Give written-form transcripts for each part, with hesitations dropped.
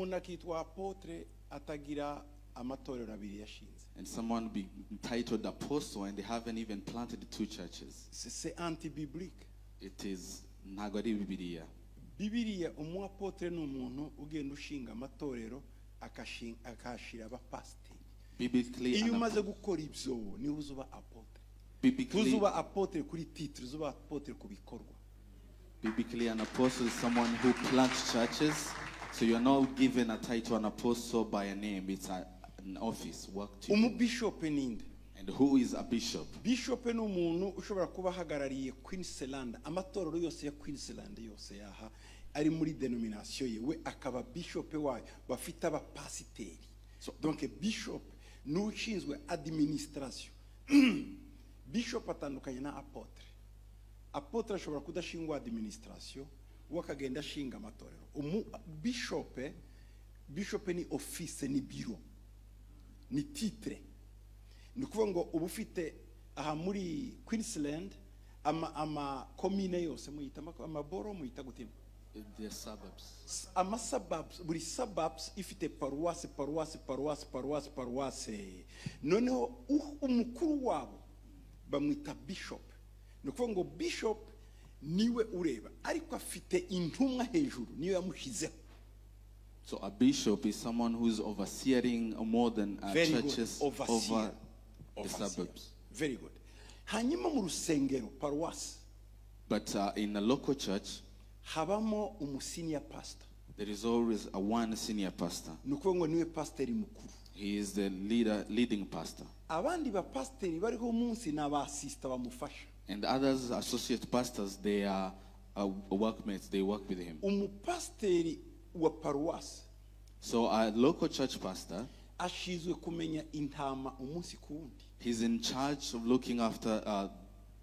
Umuntu akitwa apôtre atagira amatorero abiri yashinze. And someone be titled apostle and they haven't even planted two churches. C'est anti-biblique. It is ntabwo ari Bibiliya. Bibiliya, umu apôtre ni umuntu ugenda ushinga amatorero, akahashira abapasiteri. Biblically, Iyo an umaze gukora ibyo, niwe uzuba apôtre. biblically, Tuzuba apôtre kuri titre, uzuba apôtre ku bikorwa. Biblically, an apostle is someone who plants churches. So you're not given a title, an apostle, by a name. It's an office, work to do. Umubishope ninde? And who is a bishop? Bishop ni umuntu ushobora kuba ahagarariye Queensland, amatorero yose ya Queensland yose yaha ari muri dénomination ye, we akaba bishop wayo bafite abapasiteri. Donc bishop ni ushinzwe administration. Bishop atandukanye na apôtre. Apôtre ashobora kudashingwa administration, we akagenda ashinga amatorero. Umu bishop, bishop ni office, ni biro, ni titre. Ni ukuvuga ngo uba ufite aha muri Queensland ama komine yose, muyita amaboro, muyita gute? The suburbs. Ama suburbs. Buri suburbs ifite paruwase, paruwase, paruwase, paruwase, paruwase. Noneho umukuru wabo bamwita bishop. Ni ukuvuga ngo bishop niwe ureba, ariko afite intumwa hejuru, niyo yamushyizeho. So a bishop is someone who's overseeing more than Very good. churches Overseer. over the Overseer. suburbs. Very good. Hanyuma mu rusengero, paruwasi, But in a local church, habamo umu senior pastor. There is always a one senior pastor. Ni ukuvuga ngo niwe pasiteri mukuru. He is the leader, leading pastor. Abandi bapasiteri bariho munsi ni aba assistant bamufasha. And others, associate pastors, they are workmates, they work with him. Umupasiteri wa paruwasi So a local church pastor, ashinzwe kumenya intama umunsi ku wundi. He's in charge of looking after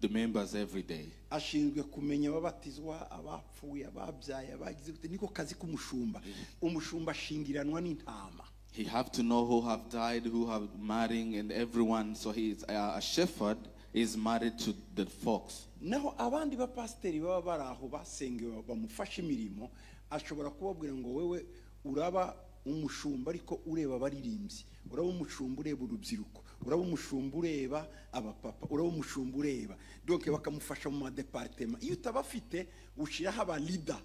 the members every day. Ashinzwe kumenya ababatizwa, abapfuye, ababyaye, abagize gute. Niko kazi k'umushumba. Umushumba ashingiranwa n'intama. He have to know who have died, who have marrying, and everyone. So he is a shepherd is married to the folks. Naho abandi bapasiteri baba bari aho basengewe bamufasha imirimo, ashobora kubabwira ngo wewe uraba umushumba ariko ureba abaririmbyi, uraba umushumba ureba urubyiruko, uraba umushumba ureba abapapa, uraba umushumba ureba. Donc bakamufasha mu ma départements. Iyo utabafite, ushyiraho aba leader,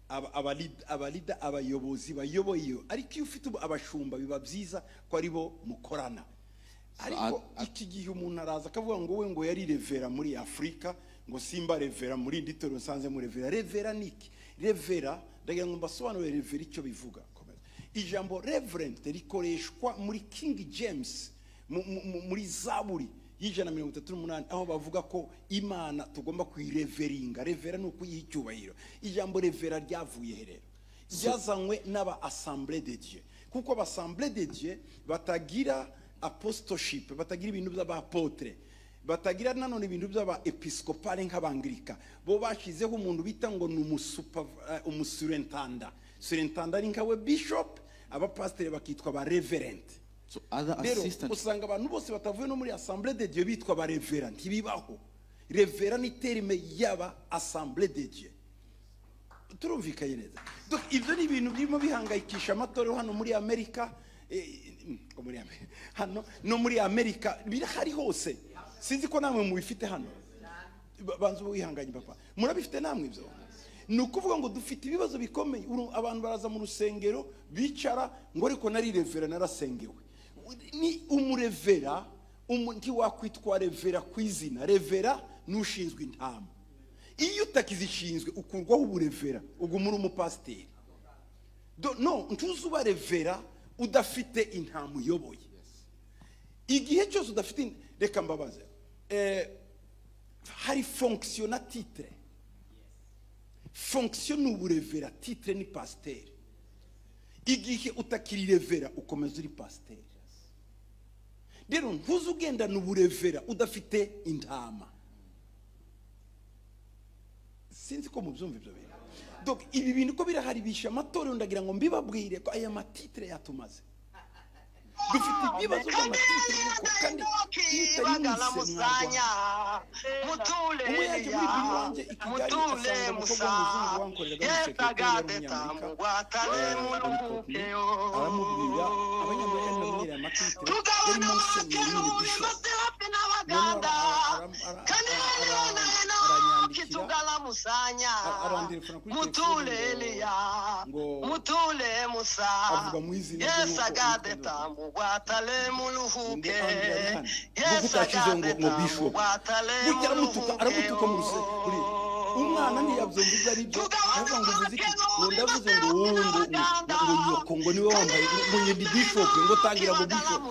aba leader, abayobozi bayoboye iyo. Ariko iyo ufite abashumba, biba byiza ko ari bo mukorana. Ariko iki gihe umuntu araza akavuga ngo we ngo yari reverend muri Afurika, ngo simba reverend muri iri torero nsanze mu reverend. Reverend ni iki? Reverend, ndagira ngo mbasobanurire reverend icyo bivuga. Komeza. Ijambo reverend rikoreshwa muri King James, muri Zaburi y'138, aho bavuga ko Imana tugomba kuyireveringa. Revera ni ukuyiha icyubahiro. Ijambo reverend ryavuye he rero? Ryazanywe n'aba Assemblée de Dieu, kuko aba Assemblée de Dieu batagira apostleship, batagira ibintu by'aba apôtre, batagira nanone ibintu by'aba episcopale nk'abangirika. Bo bashyizeho umuntu bita ngo ni umu superintendent. Superintendent ari nkawe bishop, abapasiteri bakitwa ba reverend. So other Rero assistant usanga abantu bose batavuye no muri Assemblée de Dieu bitwa ba reverend. Ntibibaho. Reverend ni terme y'aba Assemblée de Dieu. Turumvikanye neza? Donc ibyo ni ibintu birimo bihangayikisha amatorero hano muri Amerika, ngo muri Amerika hano no muri Amerika birahari hose. Sinzi ko namwe mubifite hano. Banza ube wihanganye, papa. Murabifite namwe ibyo? Ni ukuvuga ngo dufite ibibazo bikomeye. Abantu baraza mu rusengero bicara ngo ariko nari reverend, narasengewe. Ni umu reverend, ntiwakwitwa reverend ku izina. Reverend n'ushinzwe intama. Iyo utakizishinzwe, ukurwaho ubu reverend, uguma uri umupasiteri. No ntuzuba reverend udafite intama uyoboye. Igihe cyose udafite reka mbabaze, hari fonction na titre. Fonction ni ubu reverend, titre ni pasiteri. Igihe utakiri reverend, ukomeza uri pasiteri. Rero ntuze ugendana ubu reverend udafite intama. Sinzi ko mubyumva ibyo bintu. Donc ibi bintu ko biraharibisha amatorero, ndagira ngo mbibabwire ko aya ma titre yatumaze. Dufite ibibazo by'amatitre kuko kandi iyo utari mwise mwarwana. Umwe yaje muri biro iwanjye i Kigali, asanga umukobwa w'umuzungu wankoreraga umusekreteri, yari umunyamerika, Courtney, aramubwira abanyamerika ntibamenyereye amatitre, yari musenyeri nyine, bishop. Noneho aranyandikira, arantelefona kuri telefone ngo avuga mu izina rye nk'uko ngo Andre ari hano, ngo utashizeho ngo bishop gutya. Aramutuka, aramutuka mu ruse kuri umwana, ntiyabyumva ibyo ari byo. Aravuga ngo: "Uvuze iki?" Ngo: "Ndavuze ngo wowe, ngo nyoko, ngo niwe wambaye, ngo ni bishop, ngo tangira ngo bishop."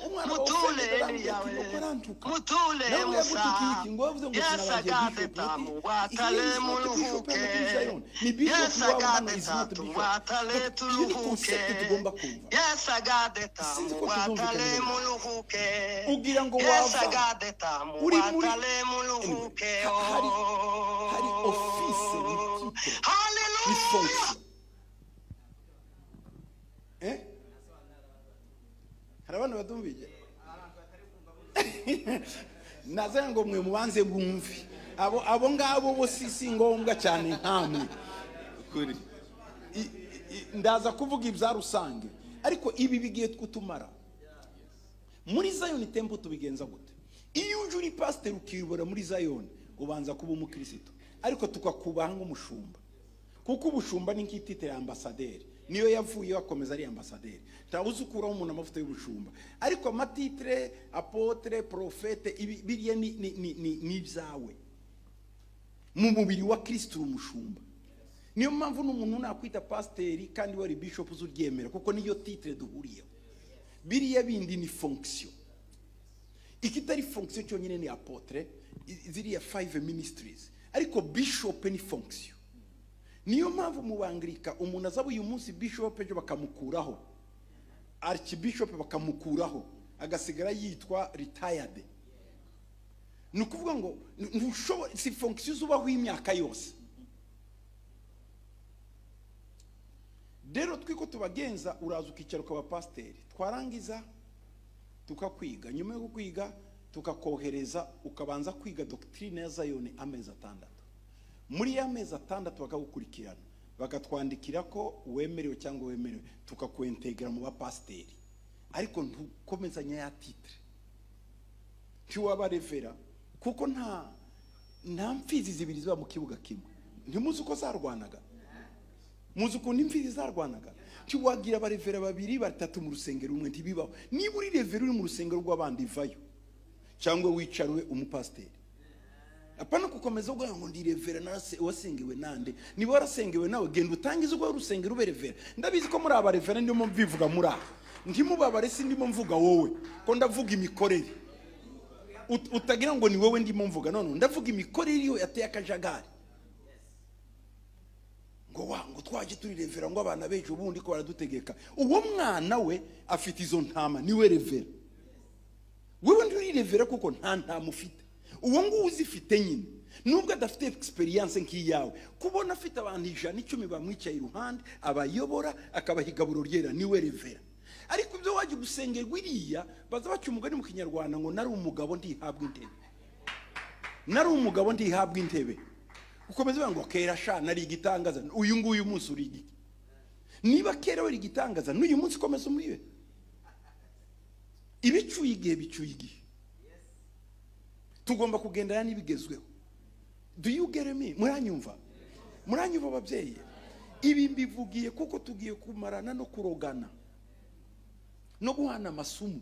Umwana wa ofende arambwira ati ngo arantuka nawe. Yagutukiye iki? Ngo yavuze ngo sinabagiye bishop. Ati: "He is not a bishop hano kuri Zion, ni bishop iwabo hano, is not a bishop." Iyo ni concept tugomba kumva. Sinzi ko tuzumvikana neza. Ugira ngo wava uri muri, anyway, hari office ni titre ni fonction. Hari abana batumvije naza ngo mwe mubanze bumve. Abo ngabo bo si ngombwa cyane nkamwe. Kuri Ndaza kuvuga ibya rusange, ariko ibi bigiye kutumara. Muri Zion Temple tubigenza gute? Iyo uje uri pasiteri ukiyobora muri Zion, ubanza kuba umukristo, ariko tukakubaha nk'umushumba, kuko ubushumba ni nk'ititre ya ambasaderi. Niyo yavuye akomeza ari ambasaderi, ntawe uzi ukuraho umuntu amavuta y'ubushumba. Ariko amatitre, apôtre, prophète, ibi biriya ni ibyawe. Mu mubiri wa Kristo uri umushumba. Niyo mpamvu n'umuntu nakwita pasiteri kandi wari bishop uryemera, kuko niyo titre duhuriyeho. Biriya bindi ni fonction. Ikitari fonction cyonyine ni apôtre, ziriya five ministries, ariko bishop ni fonction. Niyo mpamvu mu Bangirika umuntu azaba uyu munsi bishop, ejo bakamukuraho, archbishop bakamukuraho, agasigara yitwa retired. Ni ukuvuga ngo ntushobora, si fonction zubaho imyaka yose. Rero twiko tubagenza, uraza ukicara ukaba pasiteri, twarangiza tukakwiga. Nyuma yo kwiga tukakohereza, ukabanza kwiga doctrine ya Zayoni amezi 6. Muri ya mezi 6 bakagukurikirana, bakatwandikira ko wemerewe cyangwa wemerewe, tukakwentegera mu bapasiteri, ariko ntukomezanya ya titre, ntiwaba révérend, kuko nta mfizi zibiri ziba mu kibuga kimwe. Ntimuzi uko zarwanaga? Muzi ukuntu imfizi zarwanaga? Ntiwagira abarévérend babiri, batatu mu rusengero rumwe, ntibibaho. Niba uri révérend uri mu rusengero rw'abandi, vayo cyangwa wicarwe umupasiteri. Apana gukomeza uvuga ngo ndi révérend, narase wasengewe nande? Niba warasengewe nawe, genda utangize urwo rusengero ube révérend. Ndabizi ko muri aba révérend, ndimo mbivuga muri aha, ntimubabare, si ndimo mvuga wowe, ko ndavuga imikorere. Utagira ngo ni wowe ndimo mvuga. None ndavuga imikorere iyo yateye akajagari, ngo wa ngo twaje turi révérend, ngo abana b'ejo bundi ko baradutegeka. Uwo mwana we afite izo ntama, niwe révérend. Wewe nturi révérend kuko nta ntama ufite. Uwo nguwo uzifite nyine, nubwo adafite experience nk'iyawe, kubona afite abantu 110 bamwicaye iruhande, abayobora, akabaha igaburo ryera, niwe révérend. Ariko ibyo wajya gusengerwa iriya, baza baca umugani mu Kinyarwanda ngo: "Nari umugabo ntihabwa intebe, nari umugabo ntihabwa intebe." Ukomeza uvuga ngo: "Kera sha nari igitangaza." Uyu nguyu munsi uri igiki? Niba kera wari igitangaza, n'uyu munsi komeza umuriwe. Ibicuye igihe bicuye igihe, tugomba kugendana n'ibigezweho. Do you get me? Muranyumva? Muranyumva ababyeyi? Ibi mbivugiye kuko tugiye kumarana no kurogana no guhana amasumu.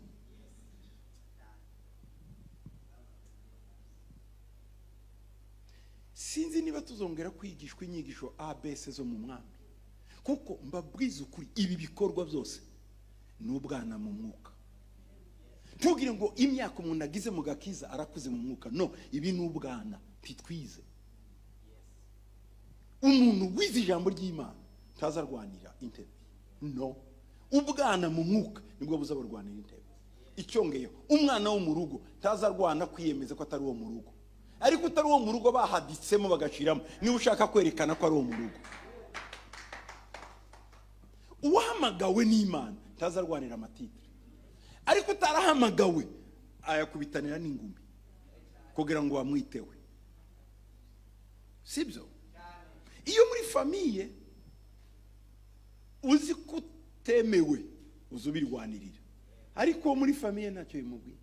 Sinzi niba tuzongera kwigishwa inyigisho ABC zo mu mwami, kuko mbabwiza ukuri, ibi bikorwa byose ni ubwana mu mwuka. Ntugire ngo imyaka umuntu agize mu gakiza arakuze mu mwuka. No, ibi ni ubwana, ntitwize. Umuntu wize ijambo ry'Imana ntazarwanira intebe. No, ubwana mu mwuka nibwo buzabarwanira intebe. Icyongeyeho, umwana wo mu rugo ntazarwana kwiyemeza ko atari uwo mu rugo, ariko utari uwo mu rugo bahaditsemo bagashiramo, niba ushaka kwerekana ko ari uwo mu rugo. Uwahamagawe n'Imana Ntazarwanira amatitre, ariko utarahamagawe ayakubitanira n'ingumi kugira ngo bamwitewe, sibyo? Iyo muri famille uzi ko utemewe, uzi ubirwanirira, ariko uwo muri famille ntacyo bimubwiye.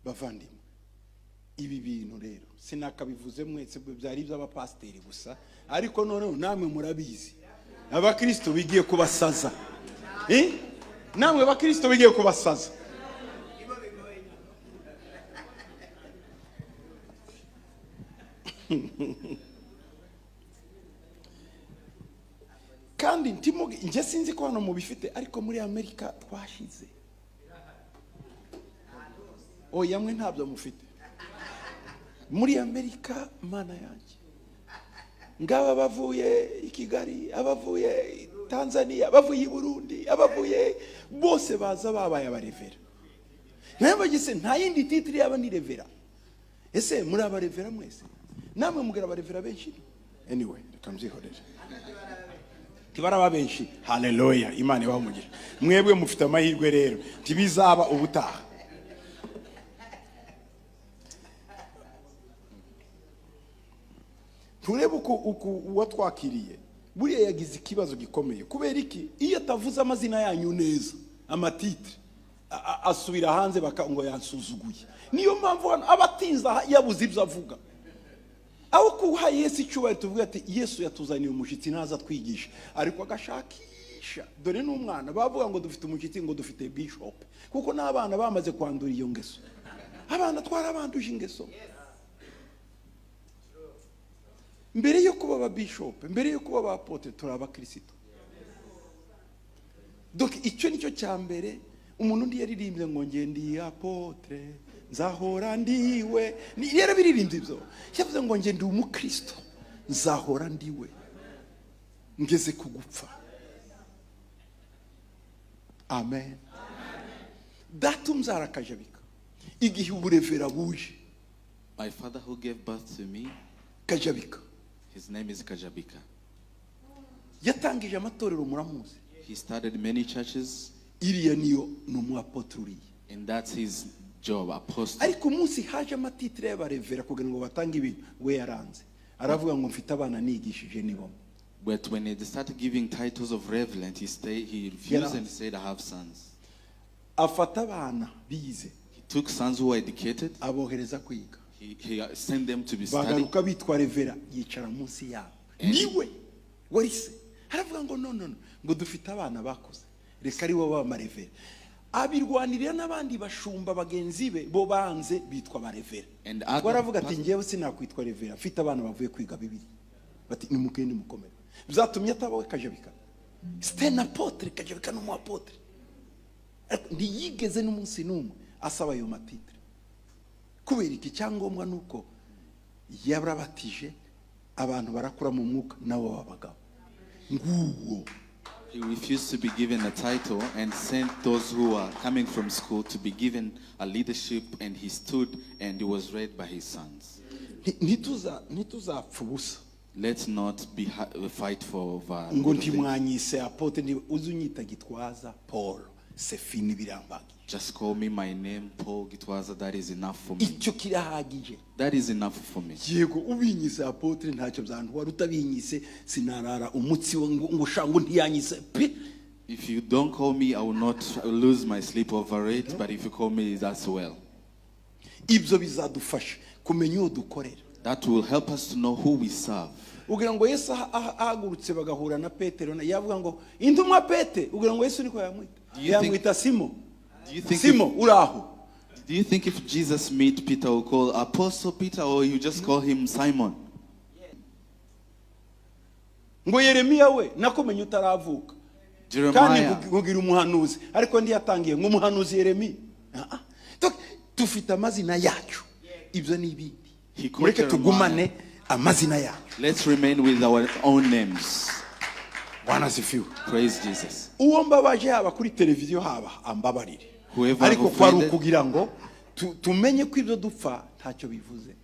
Bavandimwe, ibi bintu rero sinakabivuze mwese, byari iby'abapasiteri gusa, ariko noneho namwe murabizi, abakristo bigiye kubasaza. Eh? Namwe bakristo bigiye kubasaza. Kandi njye sinzi ko hano mubifite, ariko muri Amerika twashize. Oya, mwe ntabyo mufite muri Amerika. Mana yanjye, ngaba bavuye i Kigali, abavuye i Tanzania, abavuye i Burundi, abavuye bose baza babaye abarevera. Nayo bagise nta yindi titre yaba ni revera. Ese muri abarevera mwese? Namwe mugira abarevera benshi? Anyway, reka mbyihorere. Ntibaraba benshi. Haleluya, Imana ibahe umugisha. Mwebwe mufite amahirwe rero, ntibizaba ubutaha. Turebe uko uwatwakiriye buriya yagize ikibazo gikomeye. Kubera iki? Iyo atavuze amazina yanyu neza, amatitre, asubira hanze baka ngo yansuzuguye. Niyo mpamvu hano abatinza yabuze ibyo avuga. Aho kuha Yesu icyubahiro, tuvuga ati: "Yesu yatuzaniye umushyitsi, ntaza atwigisha," ariko agashakisha. Dore n'umwana bavuga ngo dufite umushyitsi, ngo dufite bishop, kuko n'abana bamaze kwandura iyo ngeso. Abana twarabanduje ingeso. Mbere yo kuba aba bishop, mbere yo kuba aba apôtre, turi abakristo. Donc icyo nicyo cya mbere. Umuntu undi yaririmbye ngo: "Nge ndi apôtre, nzahora ndiwe." Yarabiririmbye ibyo. Yavuze ngo: "Nge ndi umukristo, nzahora ndiwe ngeze ku gupfa." Amen. Data umbyara akajabika, igihe uburevera buje, My father who gave birth to me, Kajabika, his name is Kajabika. Yatangije amatorero, muramuzi. He started many churches, Iriya niyo ni umu apôtre uriya. and that's his job, apostle. Ariko umunsi haje amatitre y'abarevera kugira ngo batange ibintu, we yaranze, aravuga ngo: "Mfite abana nigishije, nibo." But when they started giving titles of reverend, he refused and said, "I have sons." Afata abana bize, He took sons who were educated. Abohereza kwiga. He sent them to be studied. Bagaruka bitwa revera, yicara munsi yabo. Niwe wari se. Aravuga ngo: "No, no, no," ngo: "Dufite abana bakoze, reka ari bo b'amarevera." Abirwanirira n'abandi bashumba bagenzi be, bo banze bitwa barevera. And other Baravuga ati: "Ngewe sinakwitwa revera mfite abana bavuye kwiga Bibiri." Bati: "Nimugende mukomere." Byatumye atabawe Kajabika. C'est un apôtre. Kajabika ni umu apôtre, ariko ntiyigeze n'umunsi n'umwe asaba ayo matitre. Kubera iki? Cyangombwa ni uko yarabatije abantu, barakura mu mwuka, nabo babagabo nguwo. He refused to be given a title and sent those who were coming from school to be given a leadership, and he stood and he was read by his sons. Ntituzapfa ubusa. Let's not be fight for over Ngo little things. ntimwanyise apôtre, uzi unyita Gitwaza Paul, c'est fini, birambagije. Just call me my name, Paul Gitwaza. That is enough for me. Icyo kirahagije. That is enough for me. Yego, ubinyise apôtre ntacyo byantwara, utabinyise sinarara umutsi we ngo sha ngo ntiyanyise pe. If you don't call me, I will not lose my sleep over it. But if you call me, that's well. Ibyo bizadufasha kumenya uwo dukorera. That will help us to know who we serve. Ugira ngo Yesu ahagurutse bagahura na Petero yavuga ngo: "Intumwa Pete"? Ugira ngo Yesu niko yamwita? Do you think- Yamwita Simo. Do you think Simo, uraho. Do you think if Jesus meet Peter, will call Apostle Peter, or you just call him Simon? Ngo: "Yeremiya we, nakumenye utaravuka kandi Jeremiah. nkugira umuhanuzi." Ariko ntiyatangiye ngo: "Umuhanuzi Yeremiya." Ah, ah. Donc, dufite amazina yacu, ibyo ni ibindi. He called Mureke Jeremiah. tugumane amazina yacu. Let's remain with our own names. Bwana asifiwe. Praise Jesus. Uwo mbabaje, haba kuri televiziyo, haba ambabarire, Whoever ariko kwari offended- ukugira ngo tumenye ko ibyo dupfa ntacyo bivuze.